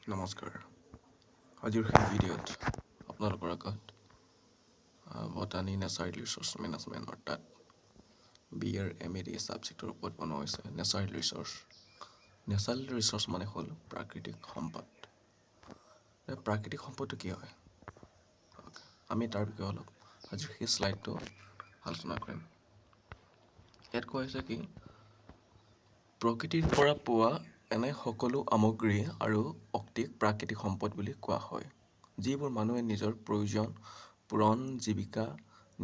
নমস্কাৰ। আজিৰ সেই ভিডিঅ'ত আপোনালোকৰ আগত বটানী নেচাৰেল ৰিচ'ৰ্চ মেনেজমেণ্ট অৰ্থাৎ বি এৰ এম এ ডি ছাবজেক্টৰ ওপৰত বনোৱা হৈছে নেচাৰেল ৰিচ'ৰ্চ। নেচাৰেল ৰিচ'ৰ্চ মানে হ'ল প্ৰাকৃতিক সম্পদ। প্ৰাকৃতিক সম্পদটো কি হয় আমি তাৰ বিষয়ে অলপ আজিৰ সেই শ্লাইডটো আলোচনা কৰিম। ইয়াত কোৱা হৈছে কি প্ৰকৃতিৰ পৰা পোৱা এনে সকলো সামগ্ৰী আৰু শক্তিক প্ৰাকৃতিক সম্পদ বুলি কোৱা হয়, যিবোৰ মানুহে নিজৰ প্ৰয়োজন পূৰণ, জীৱিকা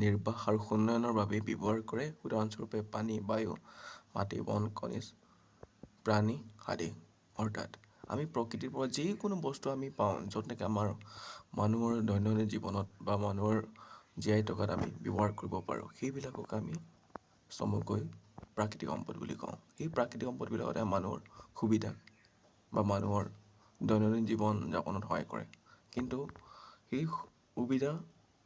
নিৰ্বাহ আৰু উন্নয়নৰ বাবে ব্যৱহাৰ কৰে। উদাহৰণস্বৰূপে পানী, বায়ু, মাটি, বন, খনিজ, প্ৰাণী আদি। অৰ্থাৎ আমি প্ৰকৃতিৰ পৰা যিকোনো বস্তু আমি পাওঁ, য'ত নেকি আমাৰ মানুহৰ দৈনন্দিন জীৱনত বা মানুহৰ জীয়াই থকাত আমি ব্যৱহাৰ কৰিব পাৰোঁ, সেইবিলাকক আমি চমুকৈ প্ৰাকৃতিক সম্পদ বুলি কওঁ। সেই প্ৰাকৃতিক সম্পদবিলাকতে মানুহৰ সুবিধা বা মানুহৰ দৈনন্দিন জীৱন যাপনত সহায় কৰে। কিন্তু সেই সুবিধা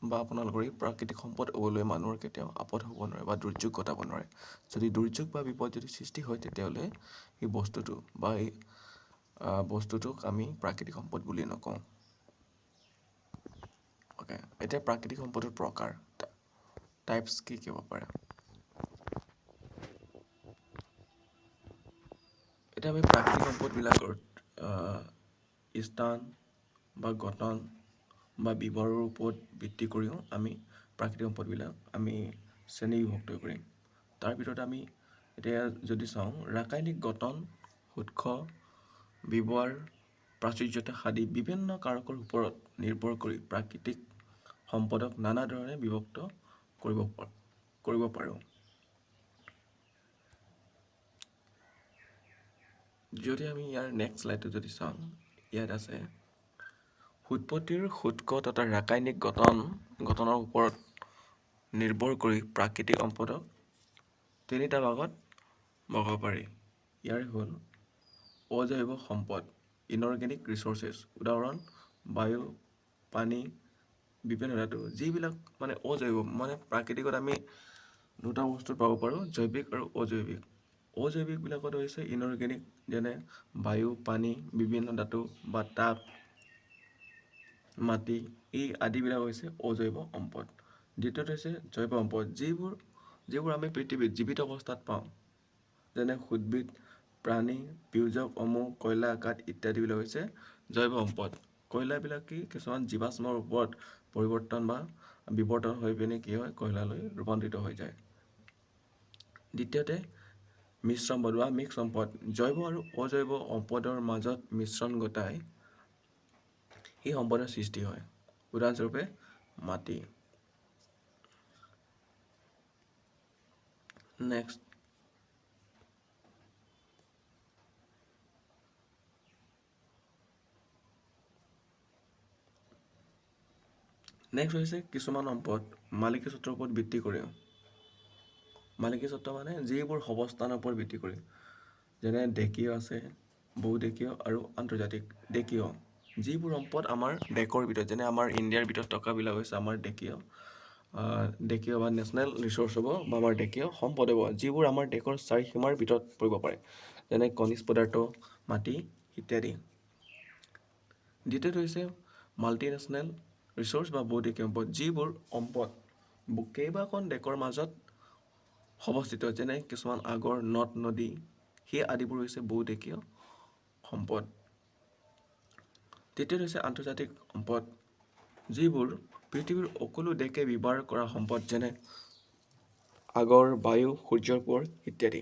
বা আপোনালোকৰ এই প্ৰাকৃতিক সম্পদ হ'বলৈ মানুহৰ কেতিয়াও আপদ হ'ব নোৱাৰে বা দুৰ্যোগ ঘটাব নোৱাৰে। যদি দুৰ্যোগ বা বিপদ যদি সৃষ্টি হয়, তেতিয়াহ'লে সেই বস্তুটো বা এই বস্তুটোক আমি প্ৰাকৃতিক সম্পদ বুলি নকওঁ। অ'কে, এতিয়া প্ৰাকৃতিক সম্পদৰ প্ৰকাৰ, টাইপছ কি কি হ'ব পাৰে? এতিয়া আমি প্ৰাকৃতিক সম্পদবিলাকৰ স্থান বা গঠন বা ব্যৱহাৰৰ ওপৰত ভিত্তি কৰিও আমি প্ৰাকৃতিক সম্পদবিলাক আমি শ্ৰেণীবিভক্ত কৰিম। তাৰ ভিতৰত আমি এতিয়া যদি চাওঁ, ৰাসায়নিক গঠন, উৎস, ব্যৱহাৰ, প্ৰাচুৰ্যতা আদি বিভিন্ন কাৰকৰ ওপৰত নিৰ্ভৰ কৰি প্ৰাকৃতিক সম্পদক নানা ধৰণে বিভক্ত কৰিব পাৰোঁ। যদি আমি ইয়াৰ নেক্সট শ্লাইডটো যদি চাওঁ, ইয়াত আছে উৎপত্তিৰ উৎস তথা ৰাসায়নিক গঠনৰ ওপৰত নিৰ্ভৰ কৰি প্ৰাকৃতিক সম্পদক তিনিটা ভাগত ভগাব পাৰি। ইয়াৰ হ'ল অজৈৱ সম্পদ, ইনঅৰ্গেনিক ৰিচ'ৰ্চেছ, উদাহৰণ বায়ু, পানী, বিভিন্ন ধাতু। যিবিলাক মানে অজৈৱ, মানে প্ৰাকৃতিকত আমি দুটা বস্তু পাব পাৰোঁ, জৈৱিক আৰু অজৈৱিক। অজৈৱিকবিলাকত হৈছে ইনঅৰ্গেনিক, যেনে বায়ু, পানী, বিভিন্ন ধাতু বা তাপ, মাটি, এই আদিবিলাক হৈছে অজৈৱ সম্পদ। দ্বিতীয়টো হৈছে জৈৱ সম্পদ, যিবোৰ আমি পৃথিৱীত জীৱিত অৱস্থাত পাওঁ, যেনে উদ্ভিদ, প্ৰাণী, বিয়োজক অণু, কয়লা, কাঠ ইত্যাদিবিলাক হৈছে জৈৱ সম্পদ। কয়লাবিলাক কি কিছুমান জীৱাশ্মৰ ওপৰত পৰিৱৰ্তন বা বিৱৰ্তন হৈ পিনে কি হয়, কয়লালৈ ৰূপান্তৰিত হৈ যায়। দ্বিতীয়তে মিশ্ৰ সম্পদ বা মিক্স সম্পদ, জৈৱ আৰু অজৈৱ সম্পদৰ মাজত মিশ্ৰণ ঘটাই সেই সম্পদৰ সৃষ্টি হয়। উদাহৰণস্বৰূপে মাটি। নেক্সট নেক্সট হৈছে কিছুমান সম্পদ মালিকী স্বত্বৰ ওপৰত ভিত্তি কৰিও। মালিকী স্বত্ব মানে যিবোৰ অৱস্থানৰ ওপৰত ভিত্তি কৰি, যেনে দেশীয় আছে, বহুদেশীয় আৰু আন্তৰ্জাতিক। দেশীয় যিবোৰ সম্পদ আমাৰ দেশৰ ভিতৰত, যেনে আমাৰ ইণ্ডিয়াৰ ভিতৰত থকাবিলাক হৈছে আমাৰ দেশীয় দেশীয় বা নেশ্যনেল ৰিচ'ৰ্চ হ'ব বা আমাৰ দেশীয় সম্পদ হ'ব, যিবোৰ আমাৰ দেশৰ চাৰিসীমাৰ ভিতৰত পৰিব পাৰে, যেনে খনিজ পদাৰ্থ, মাটি ইত্যাদি। দ্বিতীয়টো হৈছে মাল্টিনেশ্যনেল ৰিচ'ৰ্চ বা বহুদেশীয় সম্পদ, যিবোৰ সম্পদ কেইবাখন দেশৰ মাজত অৱস্থিত, যেনে কিছুমান আগৰ নদ নদী, সেই আদিবোৰ হৈছে বহুদেশীয় সম্পদ। তৃতীয়টো হৈছে আন্তৰ্জাতিক সম্পদ, যিবোৰ পৃথিৱীৰ সকলো দেশে ব্যৱহাৰ কৰা সম্পদ, যেনে আগৰ, বায়ু, সূৰ্যৰ পোহৰ ইত্যাদি।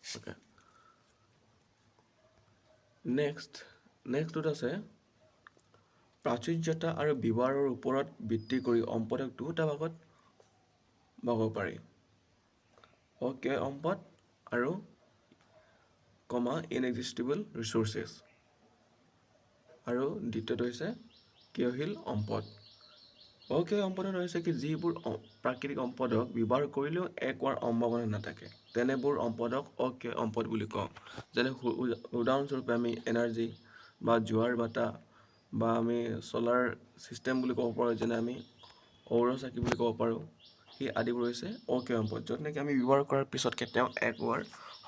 অ'কে, নেক্সটটোত আছে প্ৰাচুৰ্যতা আৰু ব্যৱহাৰৰ ওপৰত ভিত্তি কৰি সম্পদক দুটা ভাগত ভাগাব পাৰি, অক্ষয় সম্পদ আৰু কমা ইনএক্সিষ্টিবল ৰিচ'ৰ্চেছ, আৰু দ্বিতীয়টো হৈছে ক্ৰিয়াশীল সম্পদ। অক্ষয় সম্পদত হৈছে কি যিবোৰ প্ৰাকৃতিক সম্পদক ব্যৱহাৰ কৰিলেও এক হোৱাৰ সম্ভাৱনা নাথাকে, তেনেবোৰ সম্পদক অক্ষয় সম্পদ বুলি কওঁ। যেনে উদাহৰণস্বৰূপে আমি এনাৰ্জি বা জোৱাৰ ভাটা বা আমি চ'লাৰ ছিষ্টেম বুলি ক'ব পাৰোঁ, যেনে আমি সৌৰ চাকি বুলি ক'ব পাৰোঁ, সেই আদিবোৰ হৈছে অক্ষয় সম্পদ, য'ত নেকি আমি ব্যৱহাৰ কৰাৰ পিছত কেতিয়াও এক হোৱাৰ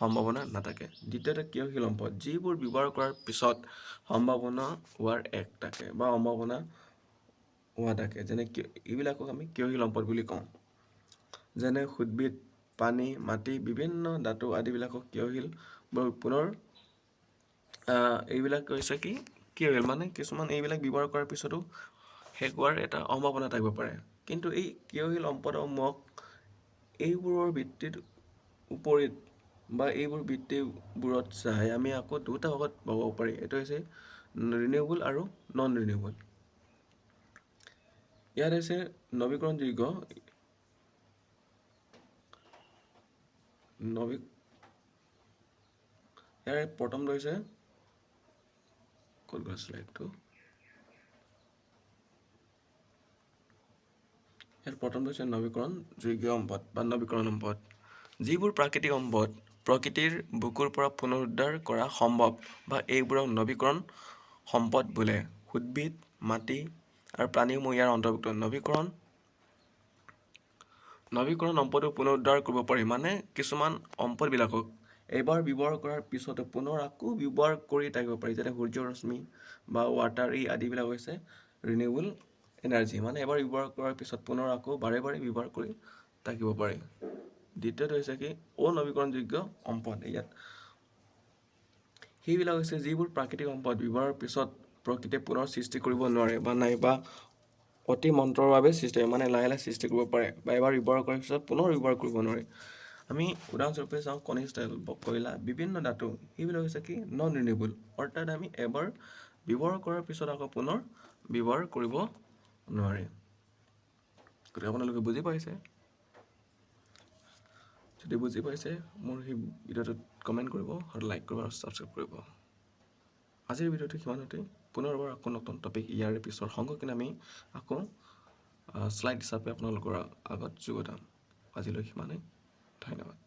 সম্ভাৱনা নাথাকে। দ্বিতীয়তে ক্ৰিয়াশীল সম্পদ, যিবোৰ ব্যৱহাৰ কৰাৰ পিছত সম্ভাৱনা হোৱাৰ এক থাকে বা সম্ভাৱনা হোৱা থাকে, যেনে এইবিলাকক আমি ক্ৰিয়াশীল সম্পদ বুলি কওঁ। যেনে উদ্ভিদ, পানী, মাটি, বিভিন্ন ধাতু আদিবিলাকক ক্ৰিয়াশীল পুনৰ এইবিলাক হৈছে কি ক্ৰিয়াশীল, মানে কিছুমান এইবিলাক ব্যৱহাৰ কৰাৰ পিছতো শেষ হোৱাৰ এটা সম্ভাৱনা থাকিব পাৰে। কিন্তু এই ক্ৰিয়াশীল সম্পদসমূহক এইবোৰৰ ভিত্তিত উপৰিত বা এইবোৰ ভিত্তিবোৰত চাই আমি আকৌ দুটা ভাগত ভগাব পাৰি। এইটো হৈছে ৰিনিউৱেবল আৰু নন ৰিনিউৱেবল। ইয়াত হৈছে নৱীকৰণযোগ্য, ইয়াৰে প্ৰথমটো হৈছে ক'ত গ'ল শ্লাইডটো, ইয়াৰ প্ৰথমটো হৈছে নৱীকৰণযোগ্য সম্পদ বা নৱীকৰণ সম্পদ, যিবোৰ প্ৰাকৃতিক সম্পদ প্ৰকৃতিৰ বুকুৰ পৰা পুনৰুদ্ধাৰ কৰা সম্ভৱ বা এইবোৰক নৱীকৰণ সম্পদ বোলে। উদ্ভিদ, মাটি আৰু প্ৰাণীসমূহ ইয়াৰ অন্তৰ্ভুক্ত। নৱীকৰণ সম্পদো পুনৰুদ্ধাৰ কৰিব পাৰি, মানে কিছুমান সম্পদবিলাকক এবাৰ ব্যৱহাৰ কৰাৰ পিছতো পুনৰ আকৌ ব্যৱহাৰ কৰি থাকিব পাৰি, যেনে সূৰ্য ৰশ্মি বা ৱাটাৰ এই আদিবিলাক হৈছে ৰিনিউৱেবল এনাৰ্জি, মানে এবাৰ ব্যৱহাৰ কৰাৰ পিছত পুনৰ আকৌ বাৰে বাৰে ব্যৱহাৰ কৰি থাকিব পাৰি। দ্বিতীয়টো হৈছে কি অনৱীকৰণযোগ্য সম্পদ। ইয়াত সেইবিলাক হৈছে যিবোৰ প্ৰাকৃতিক সম্পদ ব্যৱহাৰৰ পিছত প্ৰকৃতিয়ে পুনৰ সৃষ্টি কৰিব নোৱাৰে বা নাইবা অতি মন্থৰভাৱে সৃষ্টি হয়, মানে লাহে লাহে সৃষ্টি কৰিব পাৰে বা এবাৰ ব্যৱহাৰ কৰাৰ পিছত পুনৰ ব্যৱহাৰ কৰিব নোৱাৰে। আমি উদাহৰণস্বৰূপে চাওঁ খনিজ তেল, কয়লা, বিভিন্ন ধাতু, সেইবিলাক হৈছে কি নন ৰিনিউৱেবল, অৰ্থাৎ আমি এবাৰ ব্যৱহাৰ কৰাৰ পিছত আকৌ পুনৰ ব্যৱহাৰ কৰিব নোৱাৰে। গতিকে আপোনালোকে বুজি পাইছে, যদি বুজি পাইছে মোৰ সেই ভিডিঅ'টোত কমেণ্ট কৰিব আৰু লাইক কৰিব আৰু ছাবস্ক্ৰাইব কৰিব। আজিৰ ভিডিঅ'টো সিমানতে, পুনৰবাৰ আকৌ নতুন টপিক ইয়াৰ পিছৰ সংখ্যক আমি আকৌ শ্লাইড হিচাপে আপোনালোকৰ আগত যোগদান। আজিলৈ সিমানেই, ধন্যবাদ।